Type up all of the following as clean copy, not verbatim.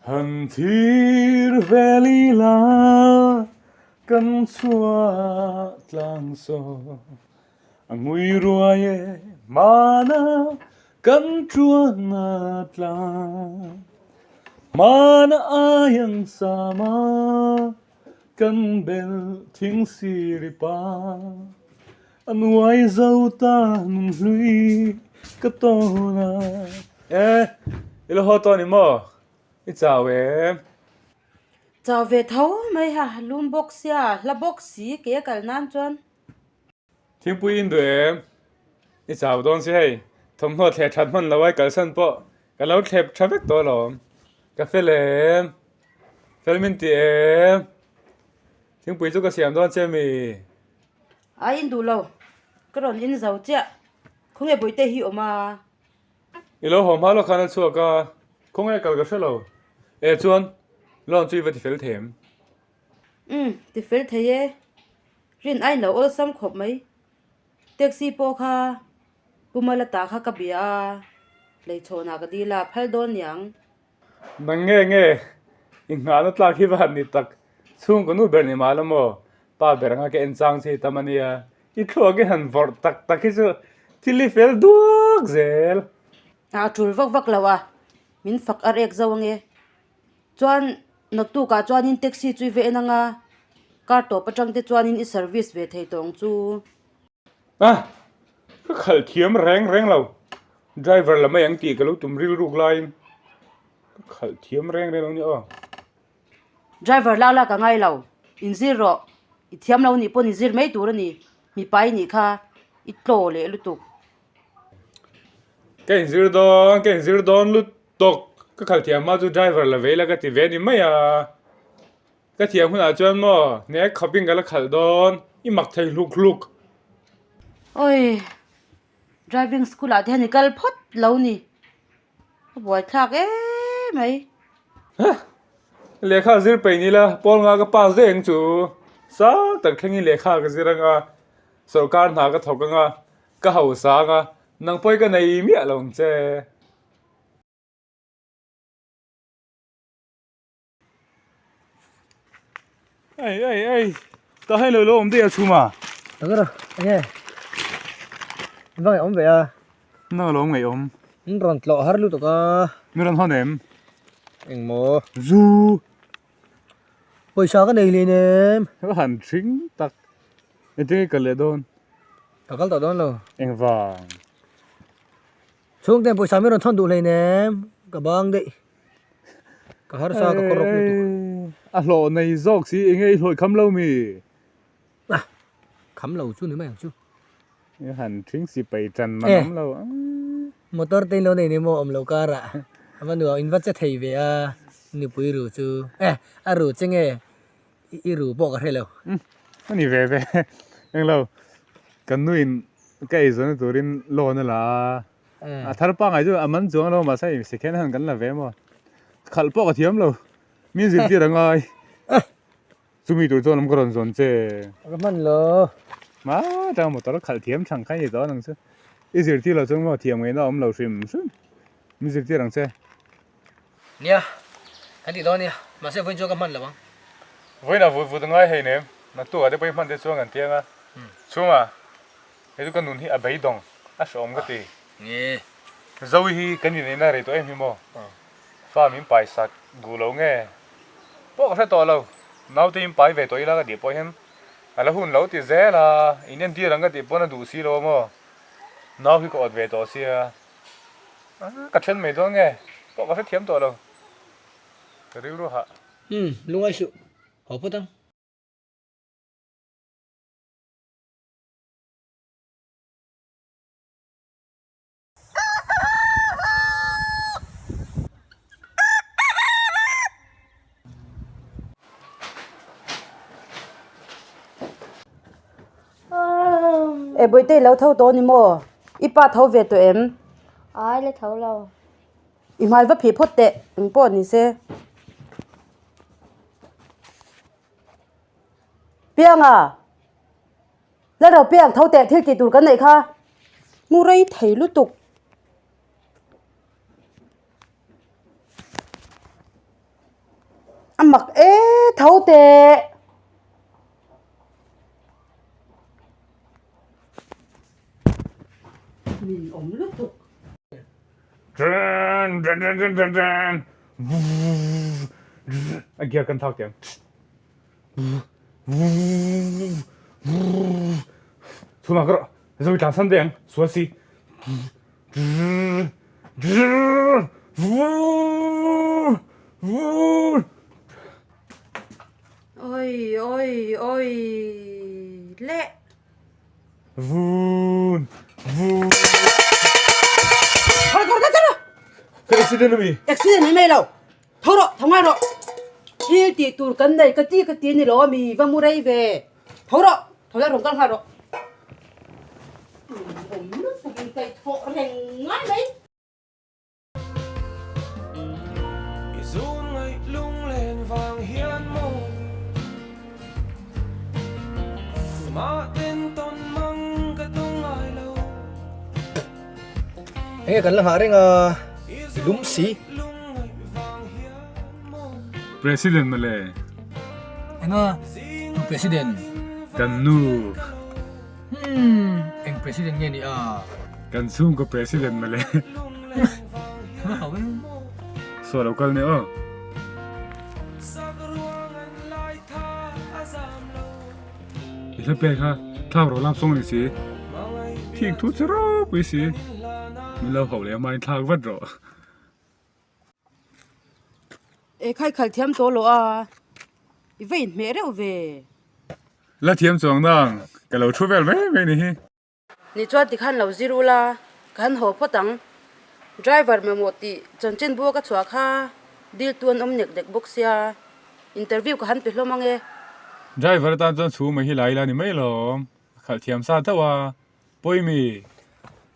Han thlir vel ila kan chhuah tlang saw a ngui ruai e hmana kan tuan a tlang hmana aiang sama kan bel thing siri pa a nuai zo ta nun hlui ka tawn a. E, i la haw tawh ni maw? I chau em? Chau ve tho mai ha, lum bawk sia, hla bawk si ke a kal nan chuan. Thingpui in duh em? I chau dawn si hei, thawmhnaw thleh that hman lo ai kalsan pawh ka lo thlep tha vek tawh alawm. Ka fel em? Fel min ti em? Thingpui chu ka siam dawn che mi? Ai in duh lo, ka rawn in zo chiah, khawnge bawihte hi awm a? I lo haw hma lawk khan a chhuak a, khawnge kal ka hre lo. E chuan, loan chu i va ti fel thei em? Umm, ti fel thei e. Rin aiin lo awlsam khawp mai. Taxi pawh kha Pu Malata kha ka bia a, leichhawnah ka dil a, phal dawn niang. Nang nge nge, i nghahna tlak hi va han ni tak. Chhungkaw nu ber ni mah la maw? Pa ber anga ka en chang che hi tam a nia. I thluak i han vawrh tak tak hi chu thil i fel duak zel. A tul vak vak lo a, min fak a rek zo ange. Chuan naktukah chuanin taxi chu i ve en anga, car tawp atang te chuanin i service ve thei tawh ang chu. A, ka khalh thiam reng reng lo. Driver la mai ang tih ka lo tum rilruk laiin ka khalh thiam reng reng lo nia aw. Driver lak lak a ngai lo, inzir rawh, i thiam lo nih pawn inzir mai tur a ni, mipa i nih kha i tlaw leh lutuk. Ka inzir dawn, ka inzir dawn lutuk, ka khalh thiam hma chu driver la vei la ka ti ve ni mai a, ka thiam hunah chuan maw hnek khawpin ka la khalh dawn, i mak thei hluk hluk. Awi, driving school ah te hian i kal phawt lo ni. A buaithlak em mai. Hah! Lehkha zir peih ni la, pawl nga ka pass daih ang chu. Sang tak thlengin lehkha ka zir anga, sawrkar hna ka thawk anga, ka hausa anga, nang pawh hi ka nei miah lo ang che. Ei ei ei ta hei lo lo awm daih a chhum a. Tak a enge va ngaih awm ve a. Na lo ngaih awm. In rawn tlawh har lutuk a. Mi rawn hawn em? Engmaw? Zu. Pawisa ka nei hlei nem. Ka han hring tak. Engtin nge kal leh dawn? Ka kal tawh dawn lo. Engvang? Chhungte pawisa mi rawn thawn duh hlei nem. Ka bang daih. Ka harsa ka kawr rawk lutuk. A hlawh nei zawk si enge i hlawih kham lo mi? A kham lo chu ni mai ang chu. I han thing si pai tan man awm lo. Motor te in lo nei ni maw awm lo karah a va nuam in va che thei ve a nupui ru chu e a ru che nge i ru pawh ka hre lo. A ni ve ve englo kan nuin ka eizawnna turin loan a la a. A thar pangai chu a man chuang lo mahse hei second hand kan la ve maw khalh pawh ka thiam lo min zirtir a ngai chumi tur chuan awm ka rawn zawn che ka hman lo ma tang motor khalh thiam thang kha ni tawh ang chu i zirtir lo chuan maw thiam ngaihna a awm lo hrim hrim min zirtir ang che nia kan tih dawn nia mahse vawiin chuan ka hman lo ang vawiin a vut vut a ngai hei nem naktuk ah te pawh i hman te chuan kan tiang a chhungah Hei chu ka nun hi a beidawng a hreawm ka ti. Nge. Zoe hi kan inneihna rei tawh em hi maw? Fa min pai sak duh lo nge? Pawh ka hre tawh lo. Naute in pai ve tawh ila ka tih pawh hian a la hun lo ti zel a, in entir ang ka tih pawn a duh si lo a maw? Nau hi ka awt ve tawh sia. Ka then mai dawn nge? Pawh ka hrethiam tawh lo. Ka rilru hah. Umm, lungai suh. Haw phawt ang. E Bawihte i lo tho tawh a ni maw? I pa tho ve tawh em? Ai la tho lo. I hmai va phih phawt teh eng pawh ni se. Pianga! Lalro piang tho teh thil tih tur kan neih kha hmu rei thei lutuk. mak e tho teh. Min awm lutuk. A gear kan thlak tiang. Chhunah ka rawh Zoe tlan san daih ang sual si. Oi oi oi le. Vun vun. Kar kar kar. Ka accident ami. Accident ni mai lo. Tho rawh tho ngai rawh. Thil tih tur kan nei ka ti ka ti ni lo ami va mu rei ve. Tho rawh tho la rawn kal nghal rawh. Awm lutuk in kaih thawh reng ngai mai. Enge kan la nghah reng a i lum si. President mawle. Enga tu president? Kan nu. Umm eng president nge ni a? Kan chhungkaw president mawle. Saw lo kal nia aw. I hla pek kha thlak rawh lam sawng ni si. Thik thu che ropui si. Min lo hauh leh hmain thlak vat rawh. E khai khal thiam tawh lo a, i va inhmeh reuh ve. La thiam chuang nang, ka lo thu vel mai mai ni hi. Ni chuan tikhan lo zir ula, ka han haw phawt ang. Driver mamawh tih chanchin bua ka chhuah kha dil tu an awm nek nek bawk sia, interview ka han pe hlawm ang e. Driver atan chuan chhung mai hi la ila ni mai lawm, a khalh thiam sa deuh a, pawi mi.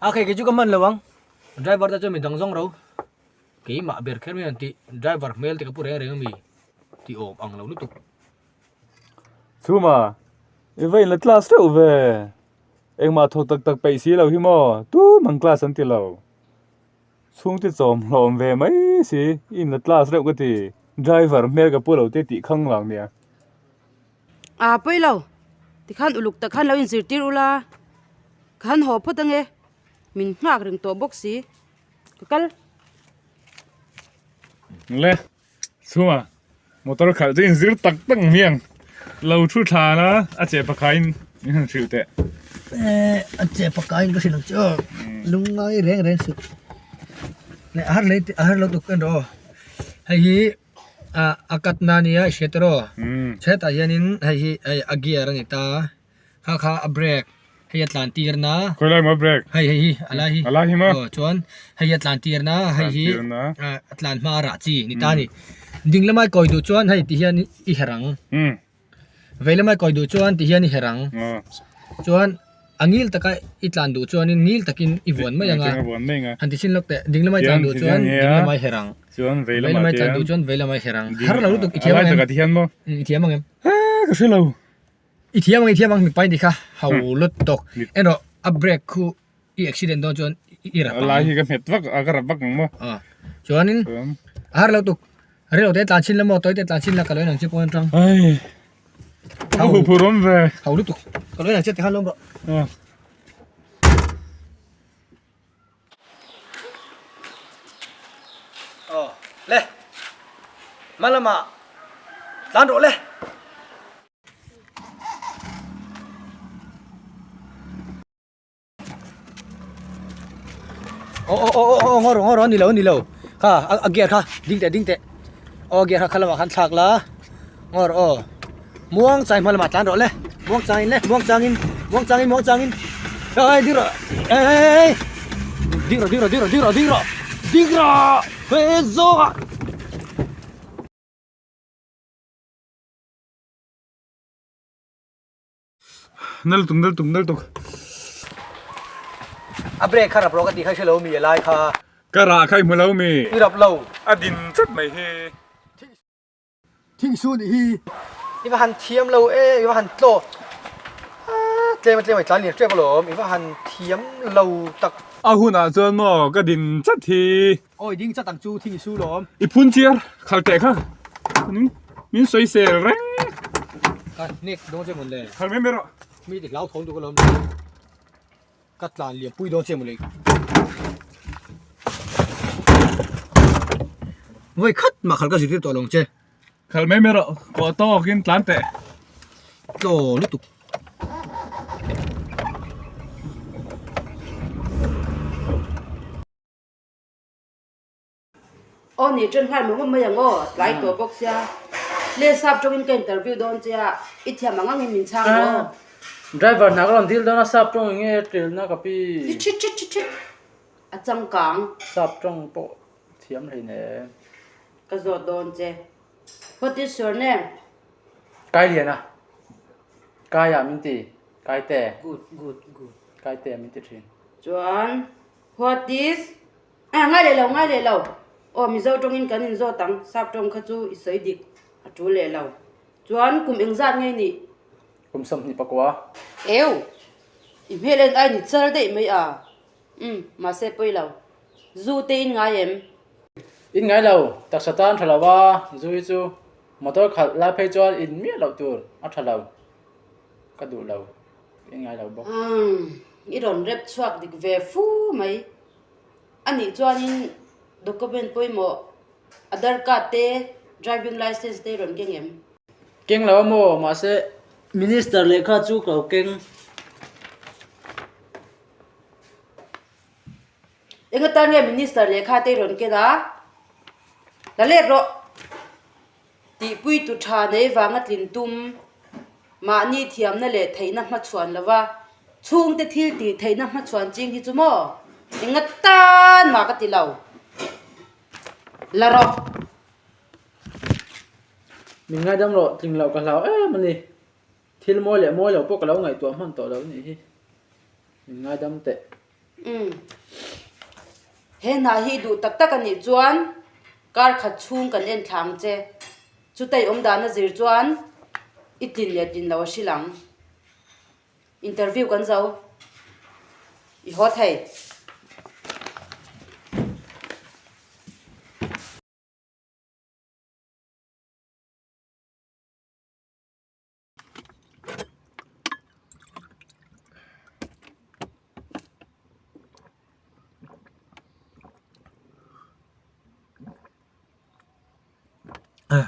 A kei kei chu ka hman lo ang, driver te chuan mi dang zawng ro. Keimah ber kher mai an tih, driver hmel te ka pu reng reng ami tih awm ang lo lutuk. Chhuma, i va inla class reuh ve. Engmah thawk tak tak peih si lo hi maw, tum ang class an ti lo. Chhungte chawm hlawm ve mai si, i inla class reuh ka ti. Driver hmel ka pu lo te tih khang lang nia. A pawi lo, tikhan uluk tak khan lo inzirtir ula, ka han haw phawt ange, min nghak reng tawh bawk si. Ka kal. Le, chhunga motor khalh chu inzir tak tak miang lo thu thlan a, a che pakhain min han hrilh teh. Eh, a che pakhain ka hrilh ang che aw, lungngai reng reng suh. Le, a har lei a har lo tuk en rawh aw. Hei hi a cut na nia i hriat rawh. Hetah hianin hei hi hei a gear a ni ta. Kha kha a brake hei a tlan tir na. Khawi lai maw a brake? Hei hei hi a lai hi. A lai hi maw? Aw chuan hei a tlan tir na hei hi a tlan hma a rah chi ni ta a ni. Ding lamai kawi duh chuan hei ti hian i herh ang. Vei lamai kawi duh chuan ti hian i herh ang. Chuan a ngil taka i tlan duh chuanin ngil takin i vuan mai ang a. Han ti chin lawk teh ding lamai tlan duh chuan ding lamai herh ang. Chuan vei lamai tlan duh chuan vei lamai herh ang. Har lo lutuk i thiam ang em? A lai takah ti hian maw? I thiam ang em? Ka hre lo. I thiam ang i thiam ang mipa in ti kha ho lut tawk erawh a brake khu i accident dawn chuan i rap ang lai hi ka hmet vak a ka rap vak ang maw a chuanin a har lo tuk rilo te tlan chin la maw tawi te tlan chin la ka lo en ang che pawn atang ai ka hu phur awm ve ho lutuk ka lo en ang che tikhan lawm rawh Aw le hma lamah tlan rawh le. Aw aw aw aw ngaw rawh ngaw rawh a ni lo a ni lo kha a gear kha ding teh ding teh aw gear kha kha lamah khan thlak la ngaw rawh aw muang chai hma lamah tlan rawh le muang changin le muang changin muang changin muang changin ei ding rawh ei ei ding rawh ding rawh ding rawh ding rawh ding rawh ding rawh he zawk ah. Nal tuk nal tuk nal tuk. A brake kha rap rawh ka tih kha i hre lo mi a lai kha. Ka rah kha i hmu lo mi. I rap lo. A din chat mai hi. Thing su nih hi. I va han thiam lo e, i va han tlaw. Tlem a tlem a i tlan lian tep alawm, i va han thiam lo tak. A hunah chuan maw ka din chat hi. Awi ding chat ang chu thing i su lawm. I phun chiar khal teh kha. Min sawisel reng. Ka hnek dawn che mawn le. Khalh mai mai rawh. Mi ti hlau thawn duh ka lo awm. Ka tlan liam pui dawn che mawn le. Vawi khat mah khalh ka zirtir tawh lo ang che. Khalh mai mai rawh. Kawh tawkin tlan teh. Tlaw lutuk. Aw ni ṭan nghal mawng mai ang aw, tlai tawh bawk sia. Le sap ṭawngin ka interview dawn che a, i thiam ang angin min chhang rawh aw. Driver hna ka rawn dil dawn a, sap ṭawng eng nge ṭelna ka pi? Thi ṭhit ṭhit ṭhit ṭhit, a changkang. Sap ṭawng pawh thiam hleinem. Ka zawt dawn che. What is your name? Kai Liana. Kaiah min ti. Kaite. Good, good, good. Kaite min ti ṭhin. Chuan, what is Ah, ngai leh lo, ngai leh lo. Aw, Mizo tawngin kan inzawt ang, Sap tawng kha chu i sawi dik a tul leh lo. Chuan kum engzat nge nih? Kum 24. Eu, i hmel en ai ni char daih mai a. Umm, mahse pawi lo. Zu te in ngai em? In ngai lo, taksa tan tha lo a, zu hi chu motor khalh lai phei chuan in miah loh tur a tha lo, ka duh lo, in ngai lo bawk. Umm, i rawn rep chhuak dik ve fu mai. A nih chuanin document pawimawh Aadhaar card te, driving licence te rawn keng em? Keng lo a maw? Mahse Minister lehkha chu ka lo keng. Eng atan nge Minister lehkha te rawn ken a? La let rawh. Tihpui tu tha nei vanga tlin tum, mahni thiamna leh theihna hmachhuan lova chhungte thil tih theihna hmachhuan ching hi chu maw enga tan mah ka ti lo. La rawh. Min ngaidam rawh, tling loh ka hlau em a ni. Thil mawi leh mawi lo pawh ka lo ngaihtuah hman tawh lo nih hi. Min ngaidam teh. Umm. He hna hi duh tak tak a nih chuan kar khat chhung kan en thla ang che. Chutai awm dan a zir chuan i tlin leh tlin lo a hrilh ang. Interview kan zo. I haw thei.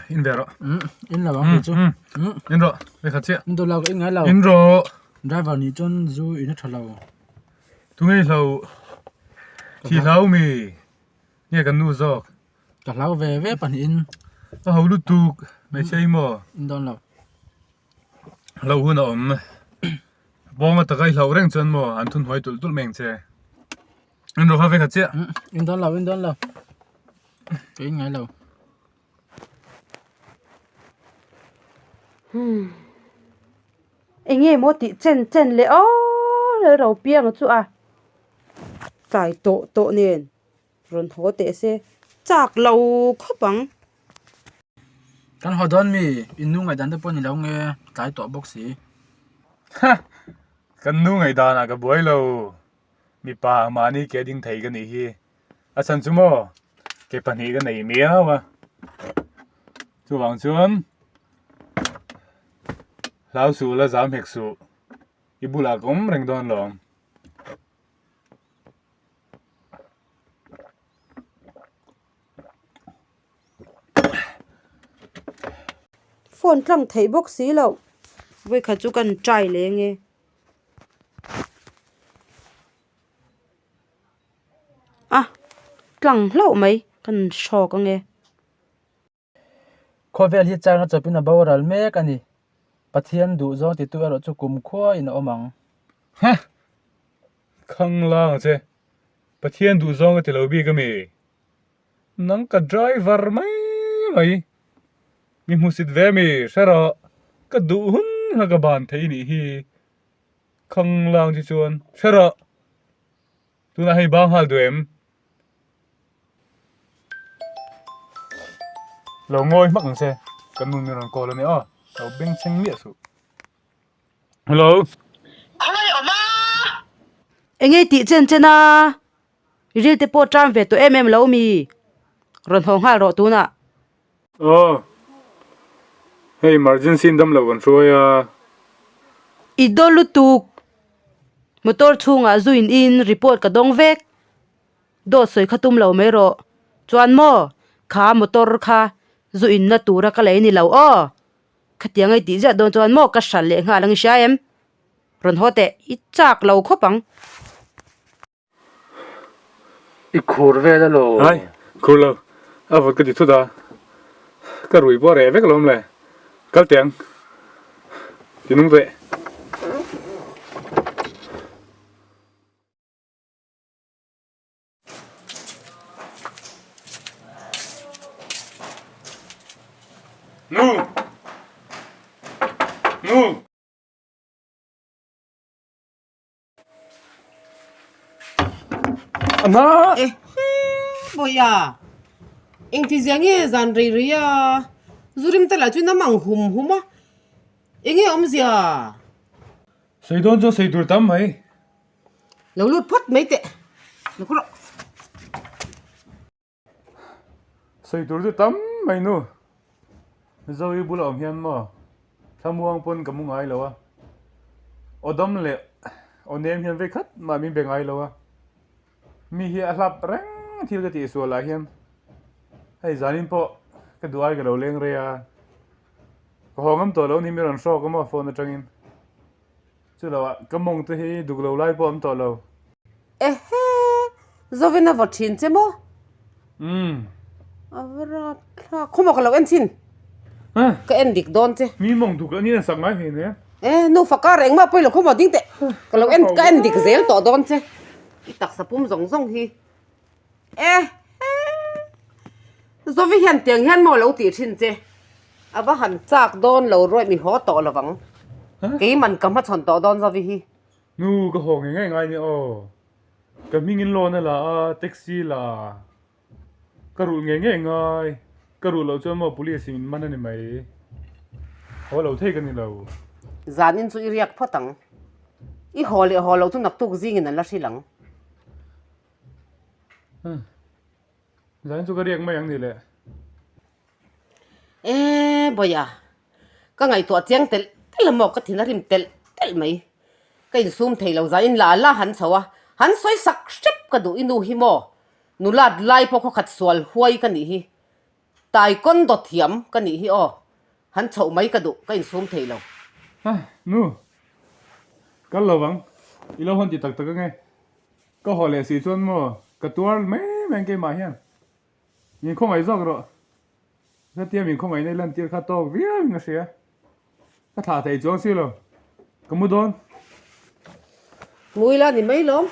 In ve rawh. In lo ang chu. In rawh. Ve khat chiah. In do lo in ngai lo. In rawh. Driver ni chuan zu in a tha lo. Tu ngei hlo. Thi hlau mi. Nge kan nu zawk. Ka hlau ve ve pahnihin. A ho lutuk hmeichhia hi maw? In dawn lo. Hlo hun a awm. Pawnga taka i hloh reng chuan maw an thunhnuai tulh tulh mai ang che. In rawh kha ve khat chiah. In dawn lo, in dawn lo. Ka in ngai lo. Enge maw tih chen chen leh aw lalro piang chu a tlai tawh tawh nen. Rawn haw teh se chak lo khawp ang. Kan haw dawn mi in nu ngaihdan te pawh ni lo nge tlai tawh bawk si. Ha! Kan nu ngaihdanah ka buai lo. Mipa mahni ke ding thei ka nih hi. A chhan chu maw ke pahnih ka nei miau a. Chuvang chuan hlau suh la zam hek suh. I bulah ka awm reng dawn lawm. Phone tlang theih bawk si loh vawikhat chu kan try leh ange a tlang hlauh mai kan hrawk ange. Khawvel hi chakna chawpin a boral mek a ni. Pathian duh zawng titu erawh chu kumkhuain a awm ang. Ha! Khang lang a che. Pathian duh zawng ka ti lo bik a mi. Nang ka driver mai mai. Mi hmusit ve mi hre rawh. Ka duh hun kha ka ban thei nih hi. Khang lang chi chuan hre rawh. Tunah hei bang nghal duh em? Lo ngawi hmak ang che, ka nu min rawn call a nia aw, lo bengchheng miah suh. Hello. Khawngaih awm a! Enge tih chen chen a, i ril te pawh ṭam ve tawh em em lo mi? Rawn haw nghal rawh tunah. Aw. Hei emergency in damlo kan hruai a. I daw lutuk. Motor chhungah zu in in report ka dawng vek. Dawt sawi kha tum lo mai rawh. Chuan maw kha motor kha zu in na tura ka lei ni lo aw. Khatiang a i tih ziah dawn chuan maw ka hral leh nghal ang i hria em? Rawn haw teh i chak lo khawp ang. I khur vel a lo. Hai, khur lo. A vawt ka ti thut a. Ka rui pawh a reh vek alawm le. Kal teh ang. Ti nung teh. Nu! Nu! Ama! Eh, Bawiha, engti zia nge zan rei rei a, zu rim te lah chu nam ang hum hum a, enge awmzia? Sawi dawn chuan sawi tur tam mai. Lo lut phawt mai teh, lo kawr rawh. Sawi tur chu tam mai nu. Zoe bula awm hian maw thlamuang pawn ka mu ngai lo a, aw dam leh aw nem hian vei khat mah min be ngai lo a, mi hi a hlap reng thil ka tihsual ah hian hei zanin pawh ka duh ai ka lo leng rei a, ka haw ngam tawh lo ni mi rawn hrawk a maw phone atangin. Chu lo ah ka mawng te hi duk lo lai pawh a awm tawh lo. Ehe! Zovin a vaw thin che maw? Umm. A va rap thlak. Khawmaw ka lo en thin. Ka en dik dawn che. Mi mawng duk lo niin an sak ngai hei nen. E, nu faka reng mah pawilo khawmaw ding teh. Ka lo en ka en dik zel tawh dawn che. I taksa pum zawng zawng hi. Ehe! Zovi hian tiang hian maw lo tih thin che? A va han chak dawn lo rawih mi haw tawh lo vang. Keiman ka hmachhawn tawh dawn Zovi hi. Nu ka haw ngei ngei ngai nia aw. Ka hmingin loan a la a, taxi la. Ka rulh ngei ngei ngai. Ka rulh loh chuan maw police in min man a ni mai. Haw lo thei ka ni lo. Zanin chu i riak phawt ang. I haw leh haw loh chu naktuk zingin an la hrilh ang. Zain chu ka riak mai ang ni le. E Bawiha, ka ngaihtuah chiang telh telh a maw ka thin a rim telh telh mai. Ka insum thei lo zain la la han chho a, han sawi sak hrep ka duh i nu hi maw? Nulat lai pawh khaw khat sual huai ka nih hi. Taekwondo thiam ka nih hi aw. Han chhoh mai ka duh, ka insum thei lo. Nu, kal lo vang, i lo hawn ti tak tak ange. Ka haw leh si chuan maw ka tuar mai mai ang keimah hian min khawngaih zawk rawh. Hetia min khawngaih na i lantir kha tawk viau in ka hria. Ka thlah thei chuang si lo. Ka mu dawn. Mu ila ni mai lawm.